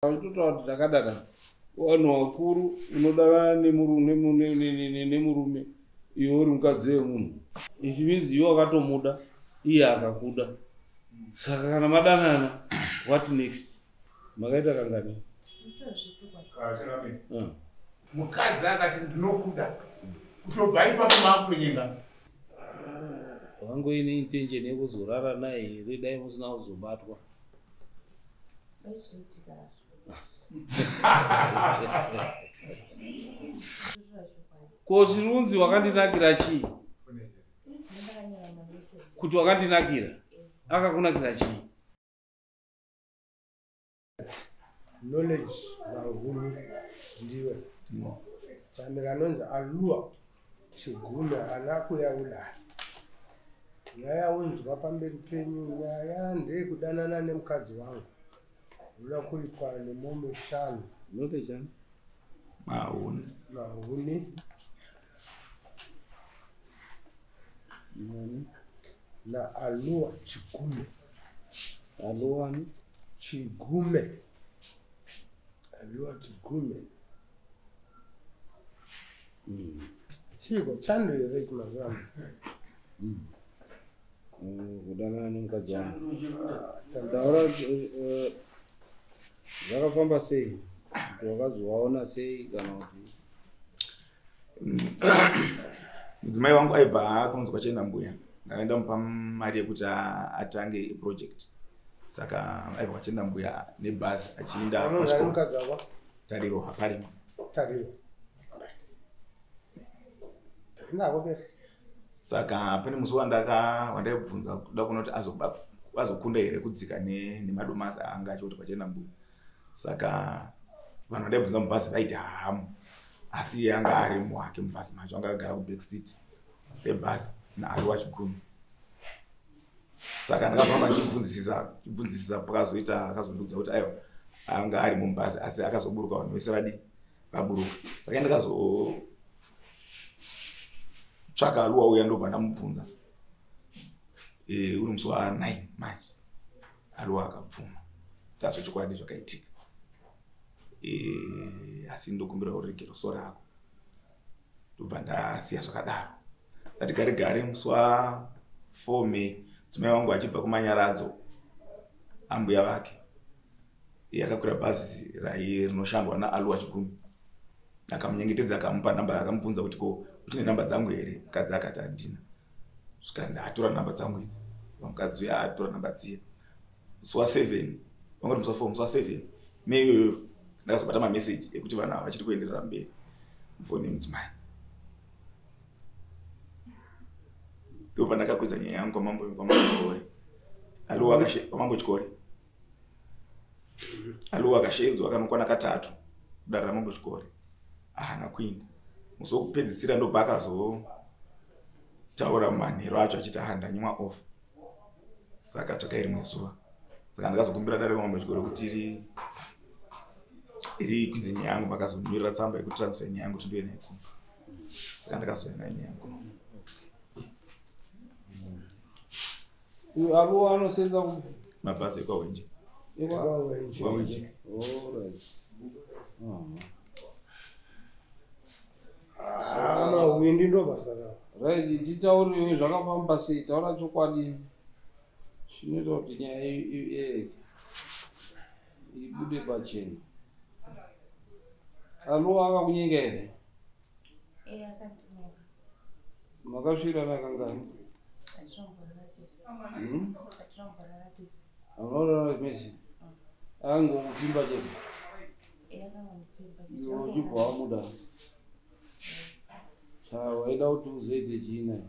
Totaura kuti takadana vanhu vakuru, unodanana nemurume iwe uri mukadzi wemunhu, it means iwe wakatomuda, iye akakuda. Saka kana madanana, what next? Makaita kangani? Mukadzi akati ndinokuda, kutobva ipapo makutonyenga. Wangoine intention yekuzorara naye here dai musina kuzobatwa? Ko zvirunzi wakandinakira chii? Kuti wakandinakira, akakunakira chii? Knowledge Mahumi, ndiwe chamira anonzi Alua Chigume ana kuyaulaya. Nyaya yaunzwa pamberi penyu, nyaya ndeyekudanana nemukadzi wangu, unoda kuripwa nemombe 5. Knowledge ani? Mahuni. Mahuni. Nani? NaAlua Chigume. Alua ani? Chigume. Alua Chigume. Chiko chando here chimazuva ano? Kudanana nemukadzi wangu. Taura, zvakafamba sei? Kuti wakazovaona sei kana kuti? Mudzimai wangu aibva kunonzi kwachena mbuya, ndakaenda mupa mari yekuti atange project, saka aibva kwachena mbuya nebhazi achiinda Anonzi pachikoro. mukadzi wako? Tariro Haparima. Tariro. Nako pere. Saka pane musi wandaibvunza kuda kuona kuti azokunda here kudzika nemadomasi aanga achioti kwachena mbuya. Saka vanhu vandaibvunza mubhazi vaiti haamo, asi iye anga ari muhake mubhazi macho, anga akagara kuback seat rebhazi naAruwa Chigumi. Saka ndakazofamba ndichibvunzisisa, pakazoita akazondiudza kuti aiwa, anga ari mubhazi, asi akazoburuka vanhu vese vadi vaburuka. Saka ndakazotsvaka Aluwa uya, ndobva ndamubvunza. Uri musi wa9 March, Aluwa akabvuma kuti azvechokwadi zvakaitika, asi ndokumbira uregero sora ako. Ndobva ndasiya zvakadaro. Ndati gare gare musi wa4 May, mudzimai wangu achibva kumanyaradzo ambuya vake, iye akakwira bhazi rinoshandwa naAluwa Chigumi. Akamunyengetedza, akamupa namba, akamubvunza kuti ko uchine namba dzangu here? Mukadzi akati handina. Zvikanzi atora namba dzangu idzi. Mukadzi uya atora namba dziya. Musi wa7, wangoti musi wa4, musi wa7 May iyoyo, ndakazobata mameseji ekuti vanhu ava vachiri kuenderera mberi mufoni yemudzimai. Ndipo pandakakwidza nyaya yangu kwamambo Chikore. Aluwa kwamambo Chikore, Aluwa akashedzwa akanokwana katatu kudare ramambo Chikore, haana kuinda. Musi wokupedzisira ndobva akazotaura manhero acho achiti ha, ndanyimwa off, saka tsvakai rimwe zuva. Saka ndakazokumbira dare ramambo Chikore kuti rikwidze nyaya yangu. Vakazonyorera tsamba yekutransfer nyaya yangu kuti ndiuye nayo kuno. Saka ndakazouya nayo nyaya yangu kuno. Uyu Aluwa anosenza Mabhazi ekwaHwenje. Kwawenje. Kwawenje. Alright. Ah, mahwindi ndo basa ravo. Right, titauriwe zvakafamba sei, taura chokwadi chinoita kuti nyaya ibude pachena. Aluwa akakunyenga here? Eh, akandinyenga. Makasvirana kangani? Achinomborara tese. Hmm? Achinomborara tese. Anorara mese? Angokupfimba chete? Eh, akangondipfimba chete. Iwe uchibva wamuda, saka waida kuti uzoite chii naye?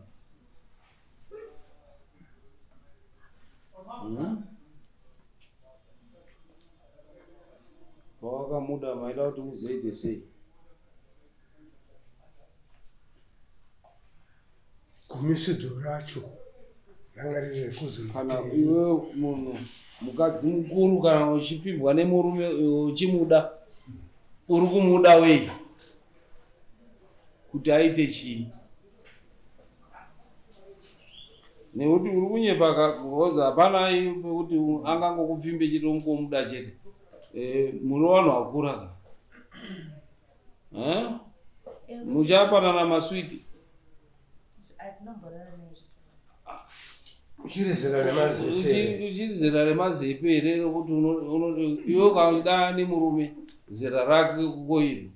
Pawakamuda maida kuti muzoite sei? Gumisidzo racho ranga riri Kana rekuzoitei? iwe munhu mukadzi mukuru, kana uchipfimbwa nemurume iwe uchimuda, uri kumuda wei? Kuti aite chii? Nekuti uri kunyepa, because hapana pekuti angangokupfimbe chete ungomuda chete. Muri vanhu vakura ka? Muchapanana maswiti? Uchiri zera remazepe. Uchiri zera remazepe here rekuti iwe ukada nemurume zera rake koiri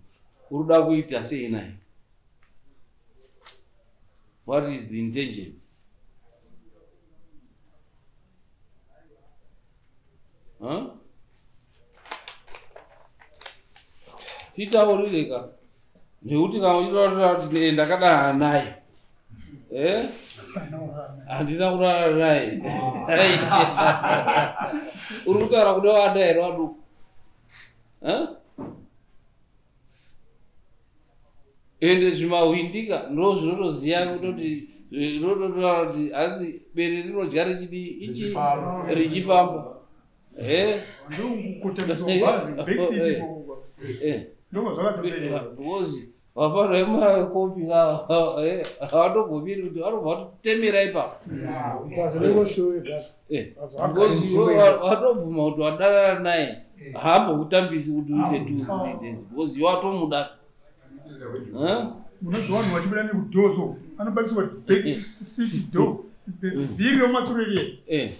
uri kuda kuita sei naye? What is the intention? Huh? Titaurireka nekuti kana uchitaurira kuti ndakadanana naye handina kurara naye, uri kutaura kuda vana here vaduku? Ende zvimahwindika ndo zvinotoziva kutoti zvinototaura kuti hanzi bere rinodya richidii ichi richifamba. Because vafana vemakopi havatogomiri kuti vanobva vatotemera ipapo. Because iwe watobvuma kuti wadanana naye haambokutambisi kuti uite 2 3 days because iwe watomuda. Unozwa vanhu vachibuda nekudhozo anobatiswa back seat door vhiri remumasure riye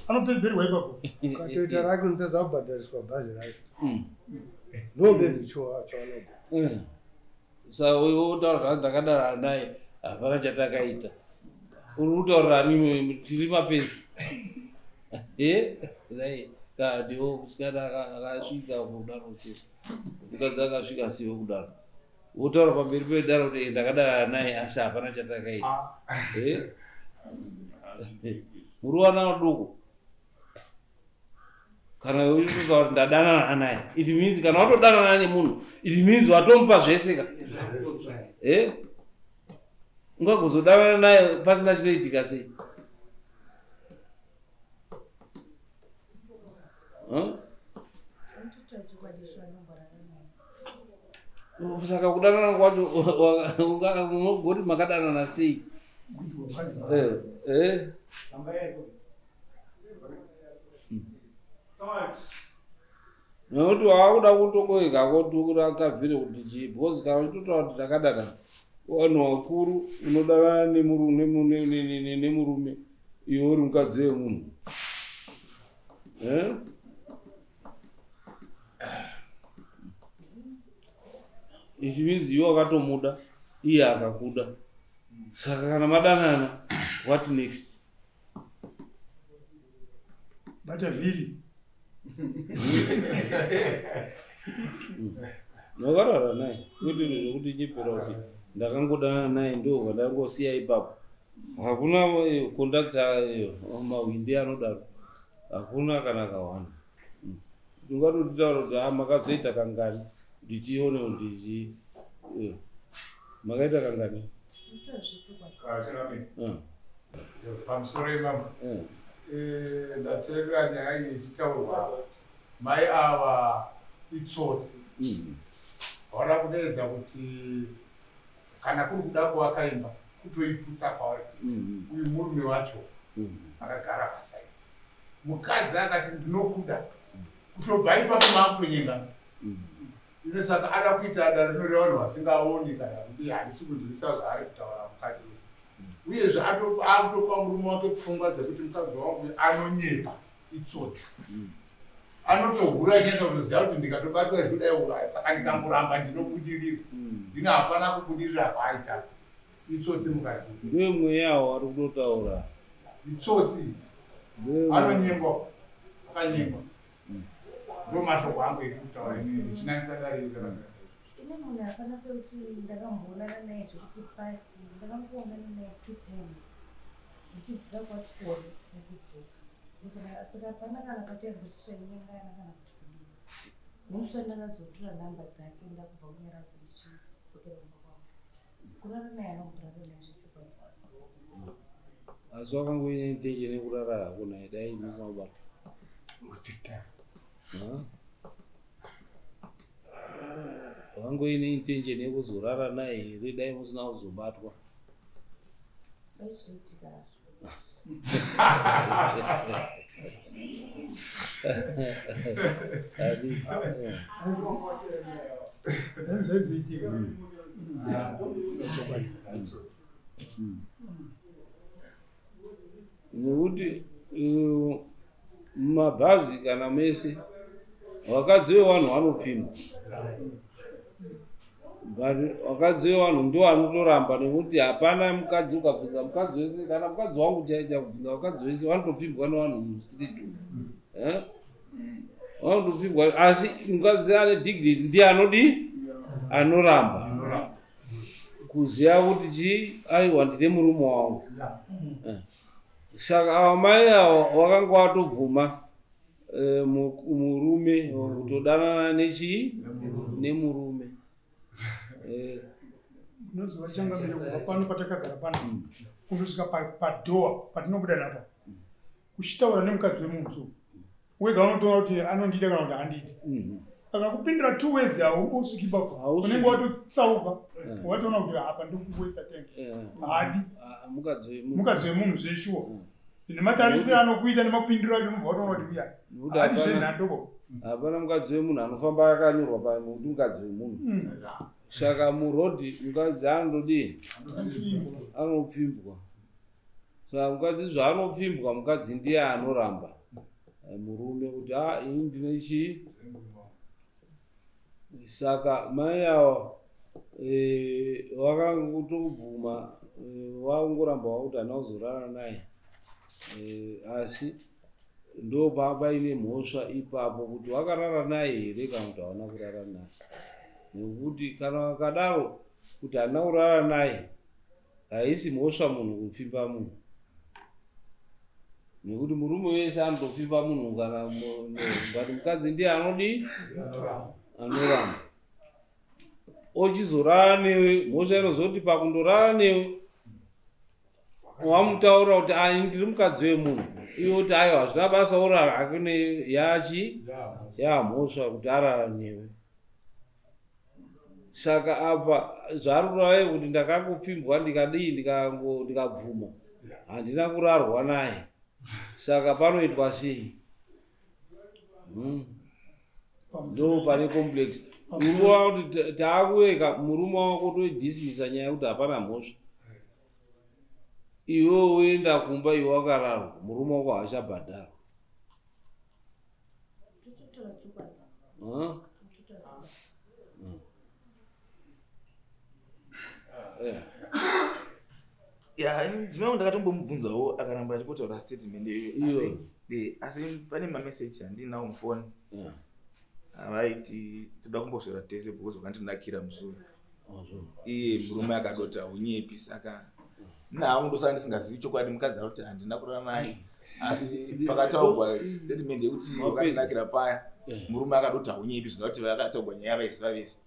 anopedzerwa ipapo. Ukatoita rake unotadza kubhadhariswa bhazi rake. Ndobedzi chaanoga. Saka wotaura ndakadanana naye hapana chatakaita. Uri kutaurira ani tiri mapenzi? Kana ndiwo musikana akasvika kudaro chete. Mukadzi akasvika siwo kudaro. Wotaura pamberi pedaro kuti ndakadanana naye asi hapana chatakaita. Muri vana vaduku. Kana uchitotaura kuti ndadanana naye, it means kana watodanana nemunhu, it means watomupa zvese ka. Ungagozodanana naye pasina chinoitika sei? Saka kudanana kwacho unogoti makadanana sei? Nekuti wakuda kutongoega kotukavhire kuti chii because kana uchitotaura kuti ndakadanana vanhu vakuru unodanana nemurume iwe uri mukadzi wemunhu. It means iwe wakatomuda iye akakuda. Saka kana madanana what next? Bata vhiri. Wakarara naye kwete zvekuti nyepera kuti ndakangodanana naye ndo vandangosiya ipapo. Hakuna kondakta mahwindi anodaro, hakuna kana kawanda. Ungatotitaura kuti makazoita kangani kuti tione kuti chii makaita kangani? Pamusoro imambo ndateerera nyaya iyi ichitaurwa. Mai ava itsotsi. Vaona kudeedza kuti kana kuri kuda kuvaka imba kutoiputsa kwavari kuita. Uyu murume wacho akagara pasaidi. Mukadzi akati ndinokuda kutobva ipapo makutonyenga. Ino saka ada kuita dare rinoreva vanhu vasingaoni kana kuti handisi kunzwisisa zvaari kutaura mukadzi uyu. Uyezve akutopa murume wake pfungwa dzekuti mukadzi wangu anonyepa itsotsi. Anotohura nyanya kutoziva kuti ndikatobatwa zvekudai saka ndikangoramba ndinobudirira. Ndino hapana kubudirira kwaaita. Itsotsi mukadzi. Ndiwe mweya wari kutotaura. Itsotsi. Anonyengwa. Akanyengwa. Ndo mashoko angu ekutaura inini ndichinangisa dare iri rakanaka. Ine munhu hapana pekuti ndakamboonana naye zvekuti pasi ndakamboonana naye 2 times ndichidzika kwachikoro nekudzoka. Saka hapana kana pataimbosishanyengana kana kuti kudii. Nomusi wandakazotora nhamba dzake ndakubva kunyaradzo ndichidzokera kumba kwangu. Kurara naye anomborara naye zvechokwadi. Asi wakangoine intention yekurara hako naye dai musina kubatwa. Wakangoine intention yekuzorara naye here dai musina kuzobatwa? Zvaizoitika hazvo. Zvaizoitika. Nekuti mumabhazi kana mese vakadzi vevanhu vanopfimba, but vakadzi vevanhu ndo vanotoramba nekuti hapana mukadzi ukabvunza mukadzi wese kana mukadzi wangu chaicha kubvunza vakadzi wese vanotopfimbwa nevanhu mustreet vanotopfimbwa, asi mukadzi ane dignity ndiye anodii anoramba kuziva kuti chii aiwa ndine murume wangu. Saka ava mai ava vakanga vatobvuma murume kutodanana nechii nemurume. Unozova changamire kubva pano patakagara pano kundosvika padhoa patinobuda napa uchitaura nemukadzi wemunhu so wega unotoona kuti anondida kana kuti handidi. Akakupindura 2 words haumbosviki ipapo, unenge watotsauka watoona kuti apa ndikuwesta time haadi mukadzi wemunhu zveshuwa nematarisiro anokuita nemapindiro acho unobva watoona kuti uya haadi zvenhandoko. Hapana mukadzi wemunhu anofamba akanyorwa pamuti mukadzi wemunhu. Saka murodhi mukadzi anodii anopfimbwa. Saka mukadzi zvaanopfimbwa mukadzi ndiye anoramba murume kuti a ini ndine chii. Saka mai ava vakangotobvuma vangoramba vakuti handina kuzorara naye, asi ndo paine mhosva ipapo kuti wakarara naye here kana kuti hauna kurara naye. Nekuti kana wakadaro kuti handina kurara naye haisi mhosva munhu kupfimba munhu, nekuti murume wese anotopfimba munhu kana but mukadzi ndiye anodii anoramba ochizorara newe. Mhosva inozoti pakundorara newe wamutaura kuti ini ndiri mukadzi wemunhu, iwe kuti aiwa hazvina basa orara hake yachi yamhosva kuti arara newe. Saka apa zvaari kureva kuti ndakangopfimbwa ndikadii ndikabvuma handina kurarwa naye, saka panoitwa sei? Ndo pane complex. Murume wako kuti taakuweka murume wako toidismisa nyaya yekuti hapana mhosva, iwe woenda kumba iwe wakararwa murume wako haachabhadharwa. Ya dzimwe ndakatombomubvunzawo akaramba achikotaura statement iyoyo, asi pane mameseji andinawo mufoni avaiti toda kumboswera tese because wakandinakira musoro iye murume akazoti haunyepi. Saka nahangu ndosaka ndisingazivi chokwadi mukadzi ari kuti handina kurara naye, asi pakataurwa statement yekuti wakandinakira paya murume akadoti haunyepi, zvinoda kuti vakataurwa nyaya vaiziva vese.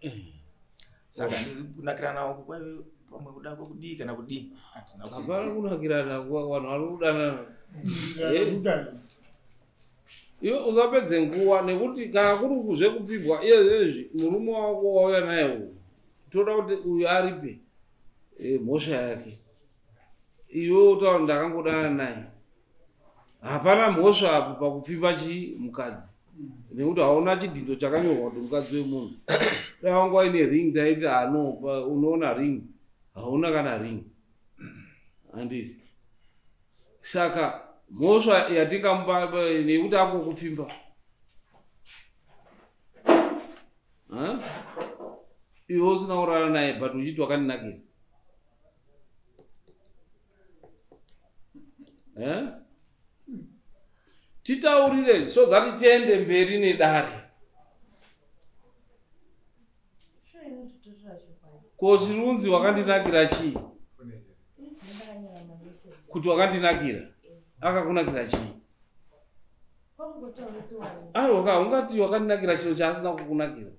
Saka handizi kunakirana uku kwaive pamwe kuda kwekudii kana kudii, hapana kunakirana, vanhu vari kudanana. Iwe usapedze nguva nekuti kana kuri kuzvekupfibwa iyezvezvi murume wako wauya naye uyu toda kuti uyu aripe mhosva yake, iwe utaura ndakangodana naye, hapana mhosva apo pakupfimba chii mukadzi nekuti hauna chidhindo chakanyorwa kuti mukadzi wemunhu. Dai wanga waine ring taiti ano unoona ring, hauna kana ring handiti. Saka mhosva yatingamupa nekuti akokupfimba iwe usina kurara naye but uchiti wakandinakira titaurire so that tiende mberi nedare. Ko zvirunzi wakandinakira chii? Kuti wakandinakira akakunakira chii? Aiwa ungati wakandinakira chiro chaasina kukunakira.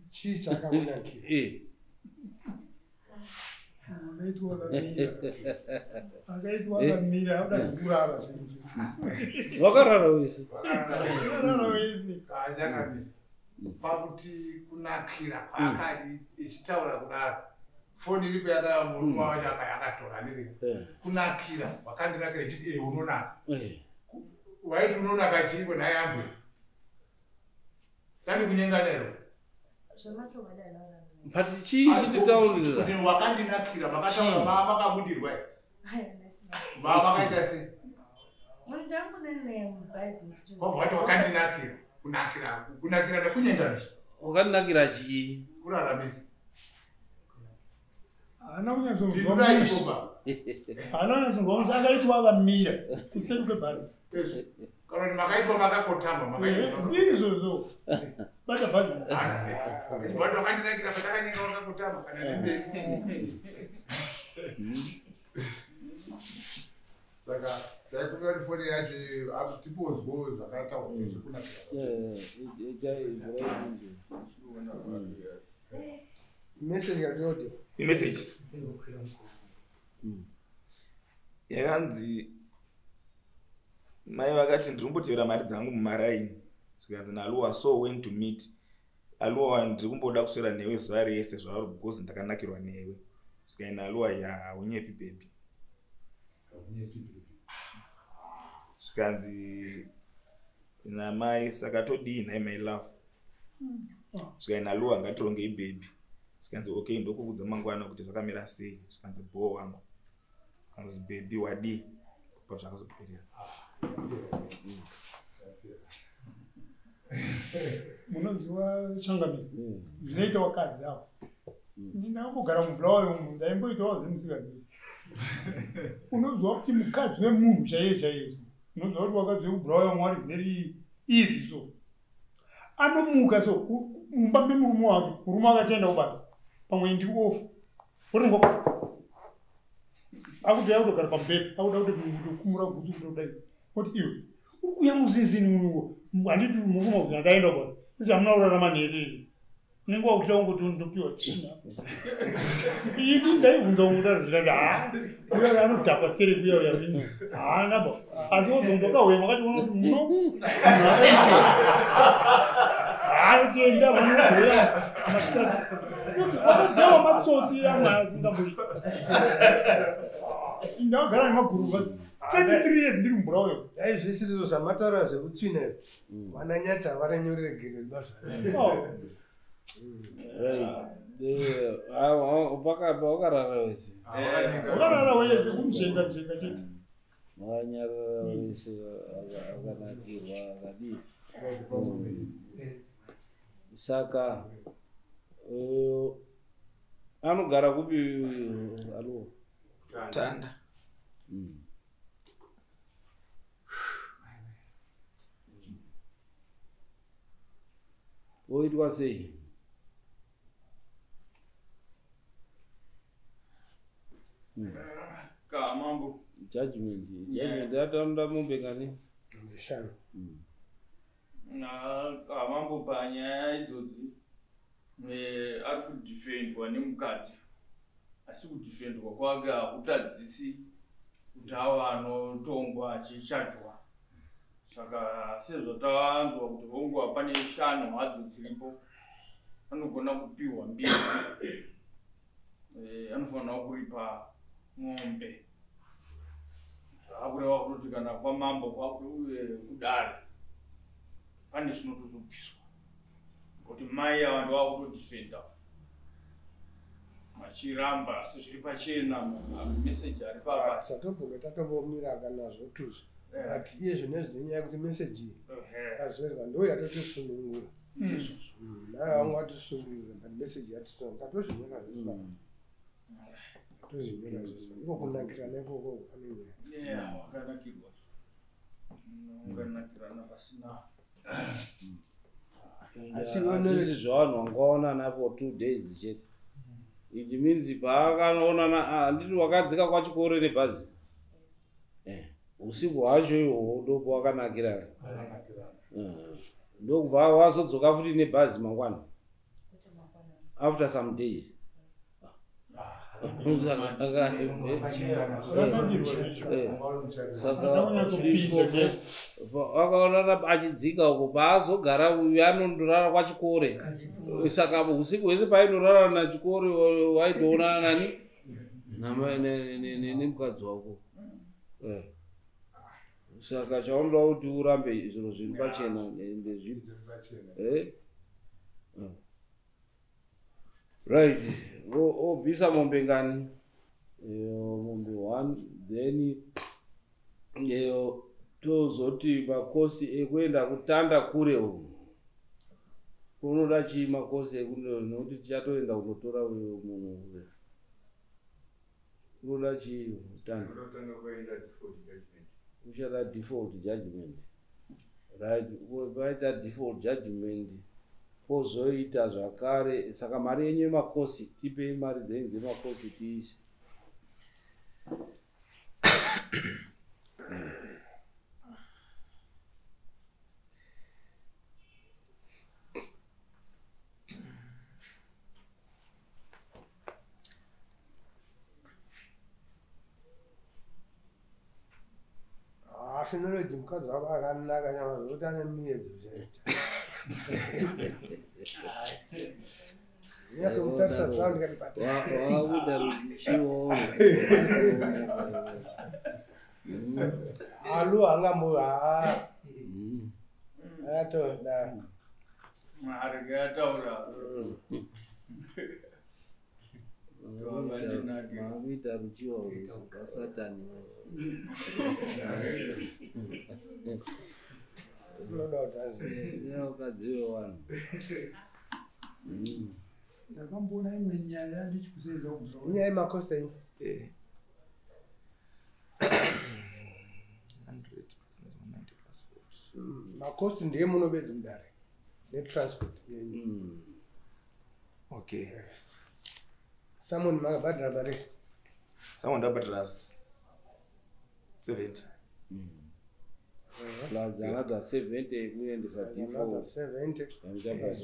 Chii chakakunakira? Akaitwa akamira akuda kurara zvinhu. Wakarara wese. Wakarara wese. Achakamira. Pakuti kunakira kwaakadi ichitaura kudaro. Foni iripo yaka murume wacho akatora ndiri. Kunakira wakandinakira ichiti unonaka. Waiti unonaka chiiko nhai ambwe? Sandi kunyengana ero. Zvamachokwadi anaurana. But chii chititaurira? Kuti wakandinakira makataura makabudirwa here? Aiwa. Makaita sei? Munhu ndangonana naye mubhazi ndichitodzi. Wabva wati wakandinakira. Kunakira, kunakira nekunyengana. Wakandinakira chii? Kuraramisa. Haana kunyatsonzwa Ndinoda mushe. ikoba. Haana kunyatsonzwa mushe, akaitwa akamira kuseri kwebhazi. Kana kuti makaitwa makakotama makaitwa. Ndizvozvo. Bata bhazi. Wati wakandinakira patakanyeka wakakotama kana ndibeki. Saka taikumbira kuti foni yacho tipozwo zvakataurwa zvekunakira. Message katoti. Message yakanzi mai vakati ndiri kumbotevera mari dzangu mumaraini, zvikanzi naAluwa so when to meet. Aluwa, ndiri kumboda kuswera newe zuva rese zvaro because ndakanakirwa newe. Zvikanzi naAluwa, ya, haunyepi baby. Zvikanzi namai, saka todii nhai my love? Zvikanzi naAluwa, ngatirongei baby. Zvikanzi okay, ndokuudza mangwana kuti zvakamira sei. Zvikanzi bho wangu. Zvikanzi baby wadii? Pa zvakazoperera. Munoziva changamire, zvinoita vakadzi avo. Ndakambogara muBulawayo umu, ndaimboitawo zvemusikazii. Unoziva kuti mukadzi wemunhu chaiye chaiye, unoziva kuti vakadzi vekuBulawayo mwari very easy so. Anomuka so mumba memurume wake, murume wake achienda kubasa, pamwe ndiri off. Oringo akuti akutogara pamubhedha, akuda kuti kumura gutsu kuti kudai. Oti iwe uri kuuya muzinzini munuwo, handiti murume uyu akaenda kubasa, kuti hamuna kurarama nherere. Unenge wakuita kungoti ndopiwa china. Ini ndaibvunza kungudaro zvikati haa, uya anodhakwa stereki uya uya ini haana ba. Asi wozonzwa kauya makati muno munhu akaita. Haatenda vanodzoya masikati. Vakadzawa matsotsi amwe asingamboiti. Ndakagara nemaguruva 23 years ndiri muBulawayo. Dai zvisirizo zvamataura zvekutsvina izvi, vananyati havana nyoregererwa zvakare. Wakarara wese. Wakarara wese kumzvenga nzvenga chete. Makanyarara wese, akanakirwa akadii. Saka anogara kupi Aluwa? Tanda. Oitwa sei? Ka mambo. Judgment. Judgment yatanoda mombe ngani? Shanu. Ka mambo, panyaya idzodzi ari kudhifendwa nemukadzi, asi kudhifendwa kwake hakutadzisi kuti ava anotongwa achichajwa. Saka sezvataanzwa kuti hongu pane shanu hadzo dziripo, anogona kupiwa mbiri, anofanira kuripa mombe. Zvaakureva kutoti kana kwamambo kudare pane chinotozobviswa, kuti mai ava ndovakutodhifenda vachiramba, asi zviri pachena meseji ari papa. Satobonge tatombomira kana zvotuzva, but iye zvinezvi nenyaya yekuti meseji iyi yazoerwa ndo yatotisunungura. Nayo vamwe vatisunungura, but meseji yatisunungura, tatozvinyora zvese, tatozvinyora zvese. Iko kunakirana ikoko pane nyaya. Yeah, wakanakirwa, wakanakirana pasina. Asi Handisi zvavanhu vangaonana for 2 days chete. It means paakanoonana, handiti wakadzika kwachikoro nebhazi, usiku hwacho ihwohwo ndopawakanakirana, ndokubva wazodzoka futi nebhazi mangwana after some days. Saka akaonana achidzika uko, paazogara uyu anondorara kwachikore. Saka usiku hwese paindorara nachikore waitoonana nani? Nemukadzi wako. Saka chaunoda kuti urambe zviro zviri pachena ndezvipi? Right. Obvisa mombe ngani? Mombe 1, then tozoti makosi ekuenda kutanda kure uku. Unoda chii makosi ekundo nekuti tichatoenda kunotora munhu uyu. Unoda chii kutanda? Uchada default judgment. Right, paita default judgment pozoita zvakare. Saka mari yenyu yemakosi, tipei mari dzenyu dzemakosi tiise. Asi knowledge mukadzi wako akanaka nyama zvekuti ane miyedzo chaicho. Nyatsomutarisa sound kati pati. Wakuda ruchiwo. Alu angambo ha. Atoda. Arege ataura. Makuita ruchiwa rwasatani. Wakadzi wevanhu. Ndakamboona imwe nyaya ndichikuseedza kubva. Inyaya yemakosi enyu. 100 plus 90 plus 40. Makosi ndiye munobedzi mudare netransport yenyu. Okay. Someone makabhadhara mari? Someone ndabhadhara 70. Plus another 70 ekuendesa Another 70.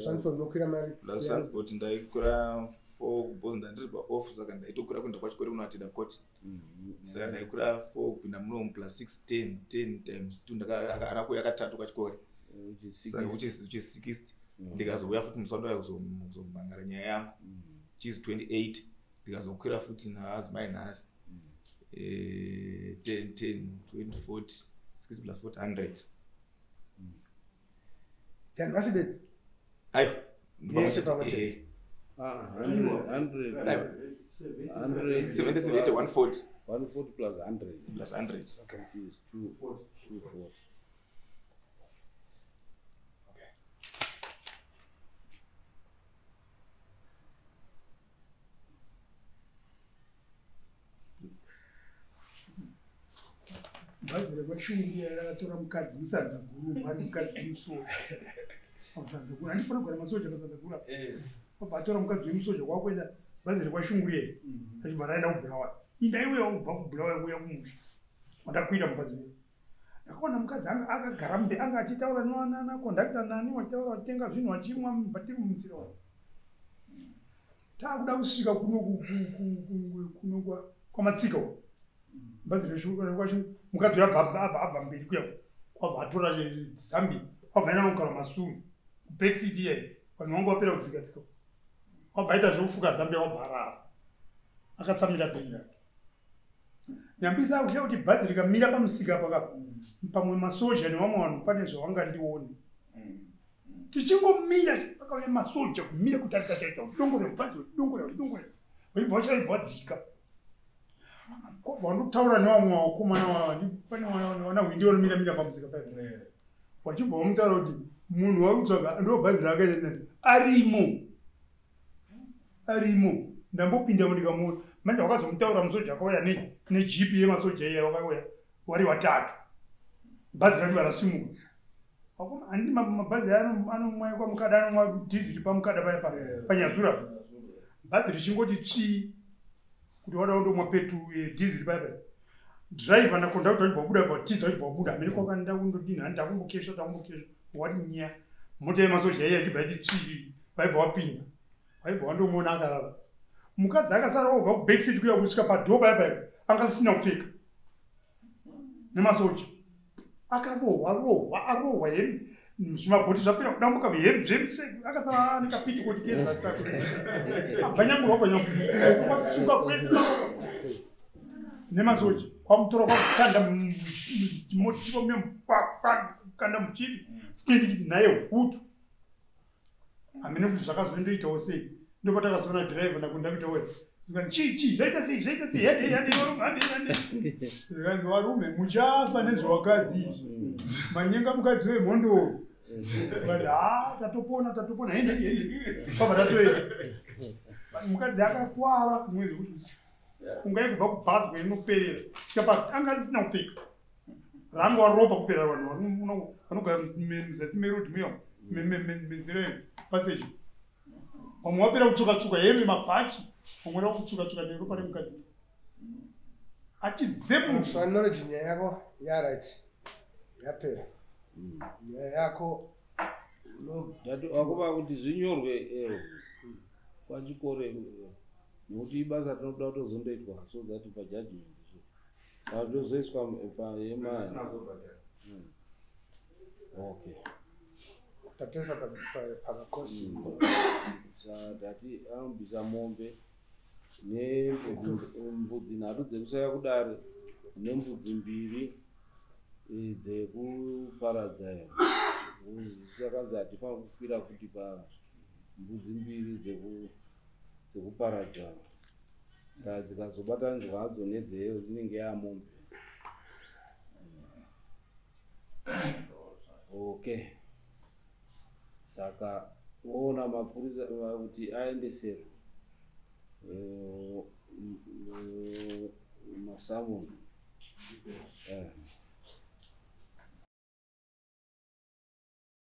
Transport munokwira mari? Plus transport ndaikwira 4 because ndandiri paoff saka ndaitokwira kuenda kwaChikore kunoatenda court. Saka ndaikwira 4 kupinda muno plus 6 10 10 times 2 ndakaara kuuya katatu kwaChikore. Saka which is 60. Ndikazouya futi musi wandauya kuzomangara nyaya yangu. Which is 28. Ndikazokwira futi naadzimai nhasi. 10 10 20 40 60 plus 40 100. Yanhasi bedzi? Aiwa. Yese pamwe chete. 100. 70 70 140. 140 plus 100. Plus 100. Okay. It is 240. Bhazi rekwashungu rakatora mukadzi musadza guru, ari mukadzi wemusoja. Pamusadza guru, handifana kugara masoja pasadza guru apa. Obva atora mukadzi wemusoja kwakuenda bhazi rekwashungu riye. Achibva raenda kuBulawayo. Indaiuya kubva kuBulawayo kuuya kumusha. Wandakwira mubhazi uya. Ndakaona mukadzi anga akagara mbe anga achitaura nakondakta nani wachitaura wachitenga zvinhu wachimwa batiri mumutsira wayo. Taakuda kusvika kuno kwamatsika uko. Bhazi rekwashungu mukadzi uya abva mberi kuya kwabva atora Zambia kwabva aenda nokugara masuru kubackseat iyayi vanhu vangu vapera kudzika dzika kwabva aita zvekufuka Zambia kwabva arara akatsamira bhegi rake. Nyambisa akushaya kuti bhazi rikamira pamusika pakapa pamwe masoja nevamwe vanhu pane zvavangandione. Tichingomira pakauya masoja kumira kutarisa tarisa udongorera bhazi udongorera udongorera vaibva vachaibva vadzika. Vandotaura nevamwe vakomana pane vana hwindi vanomira mira pamusika paya. Vachibva vamutaura kuti munhu wari kutsvaga ndo bhazi rake arimo. Arimo. Ndambopinda ndikamuona. Manje wakazomutaura musoja akauya nejeep yemasoja iya wakauya vari watatu. Bhazi racho rasimuka. Handi mabhazi anomwa kwamukada anomwa dhiziri pamukada paya panyazura. Bhazi richingoti tsvii kuti wada kundomwa petu dhiziri paya paya. Driver nakondakta vachibva vabuda vatiza vachibva vabuda. Hamene kwakaenda kundodini handi takumbokesha takumbokesha. Wati nya. Mota yemasoja iya ichibva yati tsvii vaibva vapinda. Vaibva vandomuona akarara. Mukadzi akasara obva kubackseat kuya kusvika padhoo paya paya anga asisina kupfeka. Nemasoja. Akarohwa rohwa arohwa hembe zvimabhoti zvapera kudambuka hembe zvemse akasara ane kapitikoti kezasi abva nyamurwa abva nyamurwa kwatsuka kwese nemasoja. Kwamutora kwakukanda muchimotiko kanda muchiri ndikiti naye hutu. Hamene kuti zvakazondoitawo sei. Ndopatakazoona dhiraivha nakunda kuita we. Chii chii zvaita sei zvaita sei hande hande varume hande hande. Zvikanzi varume muchafa nezvewakadzi izvi. Manyenga mukadzi wemhondoro. But ha tatopona tatopona hende hende. Baba tatoenda. Mukadzi akakwara mwezi kuti fungai kubva kubhazi kwainoperera. Chikapa anga asisina kupfeka. Ranga waropa kuperera vanhu vanogara muzasi meroad muya menzira passage. Vamwe vapera kutsvuka-tsvuka hembe mabhachi, vamwe vada kutsvuka-tsvuka neropa remukadzi. Achidzemuka. So acknowledge nyaya yako yaright yapera. Nyaya yako Ndati wakuva kuti zvinyorwe kwachikoro nekuti ibasa rinoda kutozondoitwa so that pajudgment so tozoiswa payema. Okay. Tatesa pakakosi. Ndati anobvisa mombe nembudzi nhatu dzekusaya kudare nembudzi mbiri dzekuparadza. Zvakanzi hatifaniri kukwira futi pa mbudzi mbiri dzekuparadza. Saka dzikazobatanidzwa hadzo nedzeyo inenge yamombe. Okay. Saka woona mapurisa kuti aendeserwe masamoni.